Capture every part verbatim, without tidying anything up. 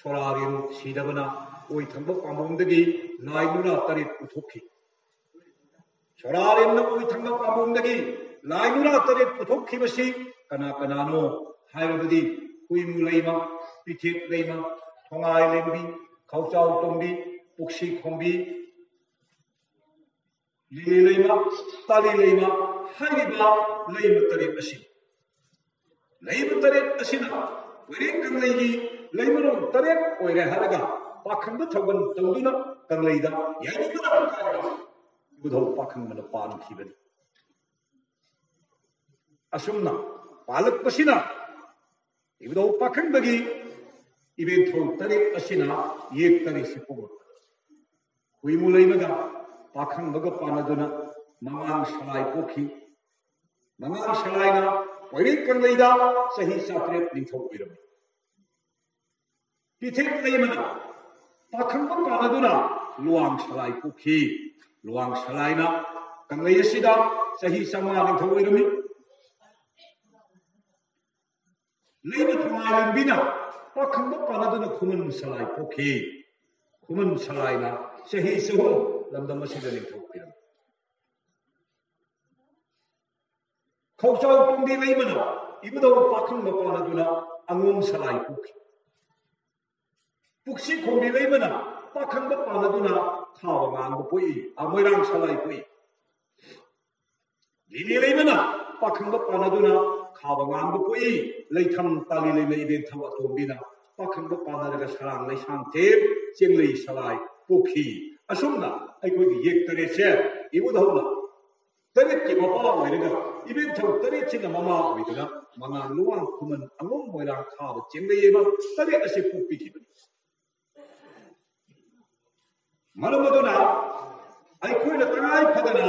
ꯁꯣꯔꯥꯔꯦꯟ ꯁꯤꯗꯕꯅ ꯑꯣꯏ ꯊꯪꯕ ꯄꯥꯝꯕꯣꯝꯗꯒꯤ ꯂꯥꯏ ꯅꯨꯔꯥ ꯇꯔꯦꯠ ꯄꯨꯊꯣꯛꯈꯤ꯫ ꯁꯣꯔꯥꯔꯦꯟꯅ ꯑꯣꯏ ꯊꯪꯕ ꯄꯥꯝꯕꯣꯝꯗꯒꯤ ꯂꯥꯏ ꯅꯨꯔꯥ ꯇꯔꯦꯠ ꯄꯨꯊꯣꯛꯈꯤꯕꯁꯤ ꯀꯅꯥ ꯀꯅꯥꯅꯣ ꯍꯥꯏꯔꯕꯗꯤ ꯍꯨꯏꯃꯨ ꯂꯩꯃ, ꯄꯤꯊꯦꯛ ꯂꯩꯃ, ꯊꯣꯉꯥꯏ ꯂꯦꯝꯕꯤ, ꯈꯧꯆꯥꯎ ꯇꯣꯝꯕꯤ, ꯄꯨꯛꯁꯤ ꯈꯣꯝꯕꯤ, ꯂꯤꯂꯤ ꯂꯩꯃ, ꯇꯥꯂꯤ ꯂꯩꯃ ꯍꯥꯏꯔꯤꯕ ꯂꯩꯃ ꯇꯔꯦꯠ ꯑꯁꯤ, ꯂꯩꯃ ꯇꯔꯦꯠ ꯑꯁꯤꯅ ꯀꯣꯏꯔꯦꯡ ꯀꯪꯂꯩꯒꯤ ꯂꯩꯃꯔꯣꯡ ꯇꯔꯦꯠ ꯑꯣꯏꯔꯦ ꯍꯥꯏꯔꯒ ꯄꯥꯈꯪꯕ ꯊꯧꯒꯜ ꯇꯧꯗꯨꯅ ꯀꯪꯂꯩꯗ ꯌꯥꯏꯅꯤꯡꯕꯗ ꯏꯕꯨꯙꯧ ꯄꯥꯈꯪꯕꯅ ꯄꯥꯟꯈꯤꯕꯅꯤ꯫ ꯑꯁꯨꯝꯅ ꯄꯥꯜꯂꯛꯄꯁꯤꯅ ꯏꯕꯨꯙꯧ ꯄꯥꯈꯪꯕꯒꯤ ꯏꯕꯦꯟꯊꯧ ꯇꯔꯦꯠ ꯑꯁꯤꯅ ꯌꯦꯛ ꯇꯔꯦꯠꯁꯤ ꯄꯣꯛꯂꯛꯄ꯫ ꯍꯨꯏꯃꯨ ꯂꯩꯃꯗ ꯄꯥꯈꯪꯕꯒ ꯄꯥꯟꯅꯗꯨꯅ ꯃꯉꯥꯡ ꯁꯂꯥꯏ ꯄꯣꯛꯈꯤ꯫ ꯃꯉꯥꯡ ꯁꯂꯥꯏꯅ ꯀꯣꯏꯔꯦꯡ ꯀꯪꯂꯩꯗ ꯆꯍꯤ ꯆꯥꯇ꯭ꯔꯦꯠ ꯅꯤꯡꯊꯧ ꯑꯣꯏꯔꯝꯃꯤ꯫ ꯄꯤꯊꯦꯛ ꯂꯩꯃꯅ ꯄꯥꯈꯪꯕ ꯄꯥꯟꯅꯗꯨꯅ ꯂꯨꯋꯥꯡ ꯁꯂꯥꯏ ꯄꯣꯛꯈꯤ꯫ ꯂꯨꯋꯥꯡ ꯁꯂꯥꯏꯅ ꯀꯪꯂꯩ ꯑꯁꯤꯗ ꯆꯍꯤ ꯆꯥꯝꯃꯉꯥ ꯅꯤꯡꯊꯧ ꯑꯣꯏꯔꯝꯃꯤ꯫ ꯂꯩꯃ ꯊꯣꯉꯥꯏ ꯂꯦꯝꯕꯤꯅ ꯄꯥꯈꯪꯕ ꯄꯥꯟꯅꯗꯨꯅ ꯈꯨꯃꯟ ꯁꯂꯥꯏ ꯄꯣꯛꯈꯤ꯫ ꯈꯨꯃꯟ ꯁꯂꯥꯏꯅ ꯆꯍꯤ ꯆꯍꯨꯝ ꯂꯝꯗꯝ ꯑꯁꯤꯗ ꯅꯤꯡꯊꯧ ꯑꯣꯏꯔꯝꯃꯤ꯫ ꯈꯧꯆꯥꯎ ꯇꯣꯝꯕꯤ ꯂꯩꯃꯅ ꯏꯕꯨꯙꯧ ꯄꯥꯈꯪꯕ ꯄꯥꯟꯅꯗꯨꯅ ꯑꯉꯣꯝ ꯁꯂꯥꯏ ꯄꯣꯛꯈꯤ꯫ ꯄꯨꯛꯁꯤ ꯈꯣꯝꯕꯤ ꯂꯩꯃꯅ ꯄꯥꯈꯪꯕ ꯄꯥꯟꯅꯗꯨꯅ ꯊꯥꯕ ꯉꯥꯡꯕ ꯄꯣꯛꯏ, ꯑ, ꯃꯣꯏꯔꯥꯡ ꯁꯂꯥꯏ ꯄꯣꯛꯏ꯫ ꯂꯤꯂꯤ ꯂꯩꯃꯅ ꯄꯥꯈꯪꯕ ꯄꯥꯟꯅꯗꯨꯅ ꯈꯥꯕ ꯉꯥꯡꯕ ꯄꯣꯛꯏ꯫ ꯂꯩꯊꯝ ꯇꯥꯂꯤ ꯂꯩꯃ ꯏꯕꯦꯟꯊꯧ ꯑꯇꯣꯝꯕꯤꯅ ꯄꯥꯈꯪꯕ ꯄꯥꯟꯅꯔꯒ ꯁꯔꯥꯡ ꯂꯩꯁꯥꯡꯊꯦꯝ ꯆꯦꯡꯂꯩ ꯁꯂꯥꯏ ꯄꯣꯛꯈꯤ꯫ ꯑꯁꯨꯝꯅ ꯑꯩꯈꯣꯏꯒꯤ ꯌꯦꯛ ꯇꯔꯦꯠꯁꯦ ꯏꯕꯨꯙꯧꯅ ꯇꯔꯦꯠꯀꯤ ꯃꯄꯥ ꯑꯣꯏꯔꯒ ꯏꯕꯦꯟꯊꯧ ꯇꯔꯦꯠꯁꯤꯅ ꯃꯃꯥ ꯑꯣꯏꯗꯨꯅ ꯃꯉꯥꯡ ꯂꯨꯋꯥꯡ ꯈꯨꯃꯟ ꯑꯉꯣꯝ ꯃꯣꯏꯔꯥꯡ ꯈꯥꯕ ꯆꯦꯡꯂꯩ ꯍꯥꯏꯕ ꯇꯔꯦꯠ ꯑꯁꯤ ꯄꯣꯛꯄꯤꯈꯤꯕꯅꯤ꯫ ꯃꯔꯝ ꯑꯗꯨꯅ ꯑꯩꯈꯣꯏꯅ ꯇꯉꯥꯏ ꯐꯗꯅ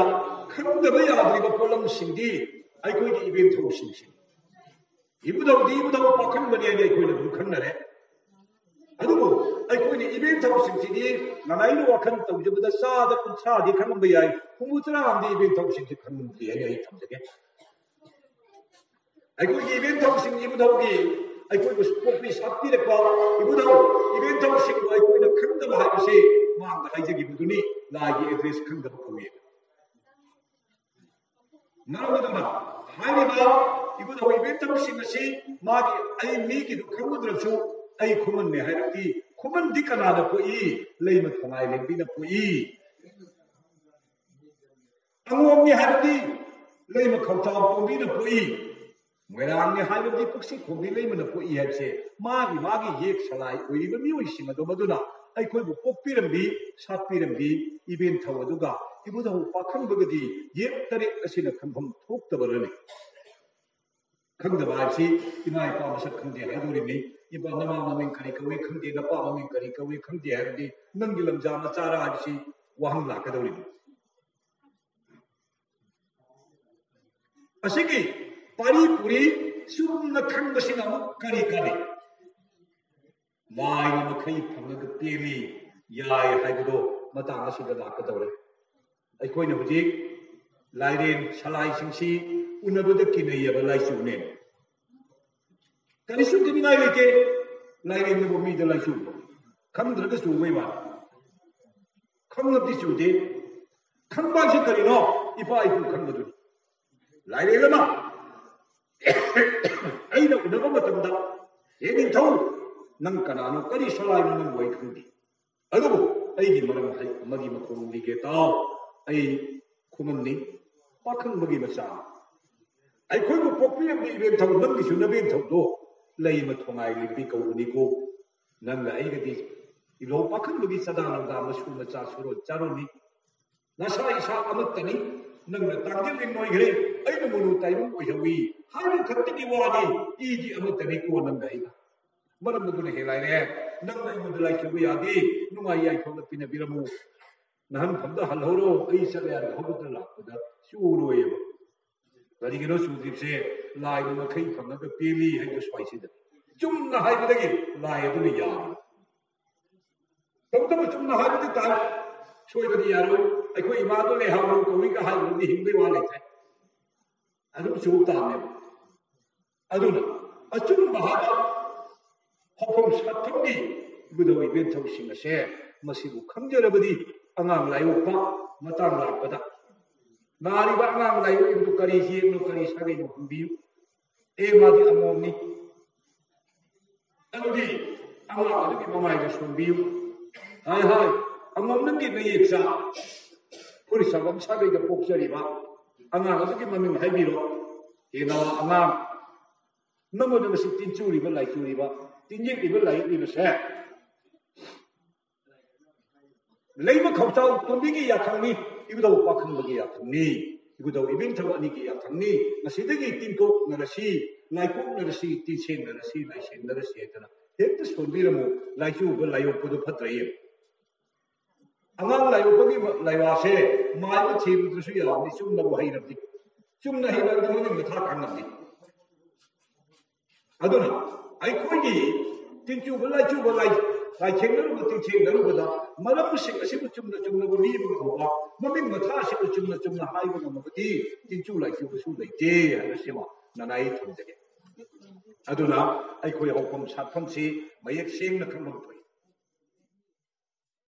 ꯈꯪꯗꯕ ꯌꯥꯗ꯭ꯔꯤꯕ ꯄꯣꯠꯂꯝꯁꯤꯡꯗꯤ ꯑꯩꯈꯣꯏꯒꯤ ꯏꯕꯦꯟꯊꯧꯁꯤꯡꯁꯤꯅꯤ꯫ ꯏꯕꯨꯙꯧꯗꯤ ꯏꯕꯨꯙꯧ ꯄꯥꯈꯪꯕꯅꯤ ꯍꯥꯏꯅ ꯑꯩꯈꯣꯏꯅ ꯑꯗꯨꯝ ꯈꯪꯅꯔꯦ꯫ ꯑꯗꯨꯕꯨ ꯑꯩꯈꯣꯏꯅ ꯏꯕꯦꯟꯊꯧꯁꯤꯡꯁꯤꯗꯤ ꯅꯥꯅꯥꯏꯅ ꯋꯥꯈꯜ ꯇꯧꯖꯕꯗ ꯆꯥꯗ ꯀꯨꯟꯊ꯭ꯔꯥꯗꯤ ꯈꯪꯉꯝꯕ ꯌꯥꯏ, ꯍꯨꯝꯐꯨ ꯇꯔꯥ ꯑꯃꯗꯤ ꯏꯕꯦꯟꯊꯧꯁꯤꯡꯁꯤ ꯈꯪꯉꯝꯗꯦ ꯍꯥꯏꯅ ꯑꯩ ꯊꯝꯖꯒꯦ꯫ ꯑꯩꯈꯣꯏꯒꯤ ꯏꯕꯦꯟꯊꯧꯁꯤꯡ ꯏꯕꯨꯙꯧꯒꯤ ꯑꯩꯈꯣꯏꯕꯨ ꯄꯣꯛꯄꯤ ꯁꯥꯠꯄꯤꯔꯛꯄ ꯏꯕꯨꯙꯧ ꯏꯕꯦꯟꯊꯧꯁꯤꯡꯕꯨ ꯑꯩꯈꯣꯏꯅ ꯈꯪꯗꯕ ꯍꯥꯏꯕꯁꯤ ꯃꯥꯡꯗ ꯍꯥꯏꯖꯈꯤꯕꯗꯨꯅꯤ, ꯂꯥꯏꯒꯤ ꯑꯦꯗ꯭ꯔꯦꯁ ꯈꯪꯗꯕ ꯀꯧꯏ꯫ ꯃꯔꯝ ꯑꯗꯨꯅ ꯍꯥꯏꯔꯤꯕ ꯏꯕꯨꯙꯧ ꯏꯕꯦꯟꯊꯧꯁꯤꯡ ꯑꯁꯤ ꯃꯥꯒꯤ, ꯑꯩ ꯃꯤꯒꯤꯗꯨ ꯈꯪꯉꯨꯗ꯭ꯔꯁꯨ ꯑꯩ ꯈꯨꯃꯟꯅꯦ ꯍꯥꯏꯔꯗꯤ, ꯈꯨꯃꯟꯗꯤ ꯀꯅꯥꯅ ꯄꯣꯛꯏ? ꯂꯩꯃ ꯊꯣꯡꯉꯥꯏ ꯂꯦꯝꯕꯤꯅ ꯄꯣꯛꯏ꯫ ꯑꯉꯣꯝꯅꯤ ꯍꯥꯏꯔꯗꯤ ꯂꯩꯃ ꯈꯧꯇꯥꯝ ꯄꯣꯝꯕꯤꯅ ꯄꯣꯛꯏ꯫ ꯃꯣꯏꯔꯥꯡꯅꯤ ꯍꯥꯏꯔꯕꯗꯤ ꯄꯨꯛꯁꯤ ꯈꯣꯝꯕꯤ ꯂꯩꯃꯅ ꯄꯣꯛꯏ ꯍꯥꯏꯕꯁꯦ ꯃꯥꯒꯤ ꯃꯥꯒꯤ ꯌꯦꯛ ꯁꯂꯥꯏ ꯑꯣꯏꯔꯤꯕ ꯃꯤꯑꯣꯏꯁꯤꯡ ꯑꯗꯨ ꯃꯗꯨꯅ ꯑꯩꯈꯣꯏꯕꯨ ꯄꯣꯛꯄꯤꯔꯝꯕꯤ, ꯁꯥꯠꯄꯤꯔꯝꯕꯤ ꯏꯕꯦꯟꯊꯧ ꯑꯗꯨꯒ ꯏꯕꯨꯙꯧ ꯄꯥꯈꯪꯕꯒꯗꯤ ꯌꯦꯛ ꯇꯔꯦꯠ ꯑꯁꯤꯅ ꯈꯪꯐꯝ ꯊꯣꯛꯇꯕꯅꯅꯤ꯫ ꯈꯪꯗꯕ ꯍꯥꯏꯕꯁꯤ ꯏꯃꯥ ꯏꯄꯥ ꯃꯁꯛ ꯈꯪꯗꯦ ꯍꯥꯏꯗꯣꯔꯤꯕꯅꯤ꯫ ꯏꯄꯥ ꯅꯃꯥ ꯃꯃꯤꯡ ꯀꯔꯤ ꯀꯧꯏ ꯈꯪꯗꯦ, ꯅꯄꯥ ꯃꯃꯤꯡ ꯀꯔꯤ ꯀꯧꯏ ꯈꯪꯗꯦ ꯍꯥꯏꯔꯗꯤ ꯅꯪꯒꯤ ꯂꯝꯖꯥ ꯃꯆꯥꯔ ꯍꯥꯏꯕꯁꯤ ꯋꯥꯍꯪ ꯂꯥꯛꯀꯗꯧꯔꯤꯕꯅꯤ꯫ ꯑꯁꯤꯒꯤ ꯄꯥꯔꯤ ꯄꯨꯔꯤ ꯆꯨꯝꯅ ꯈꯪꯕꯁꯤꯅ ꯑꯃꯨꯛ ꯀꯔꯤ ꯀꯔꯤ? ꯂꯥꯏꯅ ꯃꯈꯩ ꯐꯪꯉꯒ ꯄꯦꯜꯂꯤ ꯌꯥꯏ ꯍꯥꯏꯕꯗꯣ ꯃꯇꯥꯡ ꯑꯁꯤꯗ ꯂꯥꯛꯀꯗꯧꯔꯦ꯫ ꯑꯩꯈꯣꯏꯅ ꯍꯧꯖꯤꯛ ꯂꯥꯏꯔꯦꯟ ꯁꯂꯥꯏꯁꯤꯡꯁꯤ ꯎꯅꯕꯗ ꯀꯤꯅꯩꯌꯦꯕ ꯂꯥꯏꯆꯨꯅꯦ꯫ ꯀꯔꯤꯁꯨ ꯀꯤꯅꯤꯡꯉꯥꯏ ꯂꯩꯇꯦ꯫ ꯂꯥꯏꯔꯦꯟꯗꯕꯨ ꯃꯤꯗ ꯂꯥꯏꯆꯨꯕ ꯈꯪꯗ꯭ꯔꯒ ꯆꯨꯕꯩ ꯋꯥꯅꯤ꯫ ꯈꯪꯂꯕꯗꯤ ꯆꯨꯗꯦ꯫ ꯈꯪꯕ ꯍꯥꯏꯁꯤ ꯀꯔꯤꯅꯣ? ꯏꯄꯥ ꯏꯄꯨ ꯈꯪꯕꯗꯨꯅꯤ꯫ ꯂꯥꯏꯔꯦꯟ ꯑꯃ ꯑꯩꯅ ꯎꯅꯕ ꯃꯇꯝꯗ, "ꯍꯦ ꯅꯤꯡꯊꯧ, ꯅꯪ ꯀꯅꯥꯅꯣ? ꯀꯔꯤ ꯁꯂꯥꯏꯅꯣ? ꯅꯪꯕꯨ ꯑꯩ ꯈꯪꯗꯦ꯫ ꯑꯗꯨꯕꯨ ꯑꯩꯒꯤ ꯃꯔꯝ ꯍꯥꯏ-, ꯑꯃꯒꯤ ꯃꯈꯣꯡ ꯂꯤꯒꯦ ꯇꯥꯎ꯫ ꯑꯩ ꯈꯨꯃꯟꯅꯤ, ꯄꯥꯈꯪꯕꯒꯤ ꯃꯆꯥ꯫ ꯑꯩꯈꯣꯏꯕꯨ ꯄꯣꯛꯄꯤꯔꯝꯕ ꯏꯕꯦꯟꯊꯧ, ꯅꯪꯒꯤꯁꯨ ꯅꯕꯦꯟꯊꯧꯗꯣ ꯂꯩꯃ ꯊꯣꯡꯉꯥꯏ ꯂꯦꯝꯕꯤ ꯀꯧꯕꯅꯤꯀꯣ꯫ ꯅꯪꯒ ꯑꯩꯒꯗꯤ ꯏꯂꯧ ꯄꯥꯈꯪꯕꯒꯤ ꯆꯥꯗꯥ ꯂꯧꯗꯥ, ꯃꯁꯨ ꯃꯆꯥ, ꯁꯨꯔꯣꯟ ꯆꯥꯔꯣꯟꯅꯤ꯫ ꯅꯁꯥ ꯏꯁꯥ ꯑꯃꯠꯇꯅꯤ꯫ ꯅꯪꯅ ꯇꯥꯡꯖꯤꯡ ꯂꯤꯡ ꯑꯣꯏꯈ꯭ꯔꯦ, ꯑꯩꯅ ꯃꯨꯅꯨ ꯇꯥꯏꯕꯪ ꯑꯣꯏꯍꯧꯏ ꯍꯥꯏꯕ ꯈꯛꯇꯒꯤ ꯋꯥꯅꯤ꯫ ꯏꯗꯤ ꯑꯃꯠꯇꯅꯤꯀꯣ ꯅꯪꯒ ꯑꯩꯒ꯫ ꯃꯔꯝ ꯑꯗꯨꯅ ꯍꯦ ꯂꯥꯏꯔꯦ, ꯅꯪꯅ ꯑꯩꯉꯣꯟꯗ ꯂꯥꯏꯆꯨꯕ ꯌꯥꯗꯦ꯫ ꯅꯨꯡꯉꯥꯏ ꯌꯥꯏꯐꯅ ꯄꯤꯅꯕꯤꯔꯝꯃꯨ꯫ ꯅꯍꯥꯟꯐꯝꯗ ꯍꯜꯍꯧꯔꯣ, ꯑꯩ ꯆꯠꯂꯦ ꯍꯥꯏꯅ ꯍꯧꯒꯠꯇꯅ ꯂꯥꯛꯄꯗ ꯆꯨꯔꯣꯏꯑꯕ꯫ ꯀꯔꯤꯒꯤꯅꯣ ꯆꯨꯗ꯭ꯔꯤꯕꯁꯦ? ꯂꯥꯏꯅ ꯃꯈꯩ ꯐꯪꯉꯒ ꯄꯦꯜꯂꯤ ꯍꯥꯏꯗꯣ ꯁ꯭ꯋꯥꯏꯁꯤꯗ꯫ ꯆꯨꯝꯅ ꯍꯥꯏꯕꯗꯒꯤ ꯂꯥꯏ ꯑꯗꯨꯅ ꯌꯥꯔꯤ꯫ ꯇꯧꯗꯕ ꯆꯨꯝꯅ ꯍꯥꯏꯕꯗꯤ ꯇꯥꯏ, ꯁꯣꯏꯕꯗꯤ ꯌꯥꯔꯣꯏ꯫ ꯑꯩꯈꯣꯏ ꯏꯃꯥꯗꯣ ꯂꯩꯍꯥꯎ ꯀꯧꯏꯒ ꯍꯥꯏꯕꯗꯤ ꯍꯤꯡꯕꯩ ꯋꯥ ꯂꯩꯇ꯭ꯔꯦ꯫ ꯑꯗꯨꯝ ꯆꯨꯕ ꯇꯥꯕꯅꯦꯕ꯫ ꯑꯗꯨꯅ ꯑꯆꯨꯝꯕ ꯍꯥꯏꯕ ꯍꯧꯐꯝ ꯁꯥꯠꯐꯝꯒꯤ ꯏꯕꯨꯙꯧ ꯏꯕꯦꯟꯊꯧꯁꯤꯡ ꯑꯁꯦ ꯃꯁꯤꯕꯨ ꯈꯪꯖꯔꯕꯗꯤ ꯑꯉꯥꯡ ꯂꯥꯏ ꯑꯣꯛꯄ ꯃꯇꯥꯡ ꯂꯥꯛꯄꯗ ꯅꯥꯔꯤꯕ ꯑꯉꯥꯡ ꯂꯥꯏ ꯑꯣꯛꯏꯕꯗꯨ ꯀꯔꯤ ꯌꯦꯛꯅꯣ ꯀꯔꯤ ꯁꯥꯒꯩꯅꯣ ꯍꯪꯕꯤꯌꯨ꯫ ꯑꯦ, ꯃꯥꯗꯤ ꯑꯃꯣꯝꯅꯤ꯫ ꯑꯗꯨꯗꯤ ꯑꯉꯥꯡ ꯑꯗꯨꯒꯤ ꯃꯃꯥꯏꯗ ꯁꯣꯟꯕꯤꯌꯨ꯫ ꯍꯥꯏ ꯍꯥꯏ, ꯑꯃꯣꯝ ꯅꯪꯒꯤ ꯅꯌꯦꯛꯆꯥ ꯐꯨꯔꯤꯠ ꯁꯥꯐꯝ ꯁꯥꯒꯩꯗ ꯄꯣꯛꯆꯔꯤꯕ ꯑꯉꯥꯡ ꯑꯗꯨꯒꯤ ꯃꯃꯤꯡ ꯍꯥꯏꯕꯤꯔꯣ꯫ ꯍꯦ ꯅꯋꯥ ꯑꯉꯥꯡ, ꯅꯪꯉꯣꯟꯗ ꯉꯁꯤ ꯇꯤꯟꯆꯨꯔꯤꯕ ꯂꯥꯏꯆꯨꯔꯤꯕ ꯇꯤꯟꯌꯦꯛꯂꯤꯕ ꯂꯥꯏꯌꯦꯛꯂꯤꯕꯁꯦ ꯂꯩꯃ ꯈꯧꯆꯥꯎ ꯇꯣꯝꯕꯤꯒꯤ ꯌꯥꯊꯪꯅꯤ, ꯏꯕꯨꯙꯧ ꯄꯥꯈꯪꯕꯒꯤ ꯌꯥꯊꯪꯅꯤ, ꯏꯕꯨꯙꯧ ꯏꯕꯦꯟꯊꯧ ꯑꯅꯤꯒꯤ ꯌꯥꯊꯪꯅꯤ꯫ ꯉꯁꯤꯗꯒꯤ ꯇꯤꯟꯀꯣꯛꯅꯔꯁꯤ, ꯂꯥꯏꯀꯣꯛꯅꯔꯁꯤ, ꯇꯤꯟꯁꯦꯡꯅꯔꯁꯤ, ꯂꯥꯏꯁꯦꯡꯅꯔꯁꯤ ꯍꯥꯏꯗꯅ ꯍꯦꯛꯇ ꯁꯣꯟꯕꯤꯔꯝꯃꯨ꯫ ꯂꯥꯏꯆꯨꯕ ꯂꯥꯏꯌꯣꯛꯄꯗꯨ ꯐꯠꯇ꯭ꯔꯦ꯫ ꯑꯉꯥꯡ ꯂꯥꯏꯌꯣꯛꯄꯒꯤ ꯂꯥꯏꯋꯥꯁꯦ ꯃꯥꯏꯕ ꯊꯤꯕꯗꯁꯨ ꯌꯥꯔꯕꯗꯤ ꯆꯨꯝꯅꯕꯨ ꯍꯩꯔꯕꯗꯤ, ꯆꯨꯝꯅ ꯍꯩꯔꯕꯗꯤ ꯃꯃꯤꯡ ꯃꯊꯥ ꯈꯪꯉꯕꯗꯤ꯫ ꯑꯗꯨꯅ ꯑꯩꯈꯣꯏꯒꯤ ꯇꯤꯟꯆꯨꯕ ꯂꯥꯏꯆꯨꯕ ꯂꯥꯏ ꯂꯥꯏꯊꯦꯡꯅꯔꯨꯕ ꯇꯤꯟꯊꯦꯡꯅꯔꯨꯕꯗ ꯃꯔꯝꯁꯤꯡ ꯑꯁꯤꯕꯨ ꯆꯨꯝꯅ ꯆꯨꯝꯅꯕꯨ ꯂꯤꯕ ꯉꯝꯕ, ꯃꯃꯤꯡ ꯃꯊꯥꯁꯤꯡꯕꯨ ꯆꯨꯝꯅ ꯆꯨꯝꯅ ꯍꯥꯏꯕ ꯉꯝꯃꯕꯗꯤ ꯇꯤꯟꯆꯨ ꯂꯥꯏꯆꯨꯕꯁꯨ ꯂꯩꯇꯦ ꯍꯥꯏꯕꯁꯤꯃ ꯅꯅꯥꯏ ꯊꯝꯖꯒꯦ꯫ ꯑꯗꯨꯅ ꯑꯩꯈꯣꯏ ꯍꯧꯐꯝ ꯁꯥꯠꯐꯝꯁꯤ ꯃꯌꯦꯛ ꯁꯦꯡꯅ ꯈꯪꯕ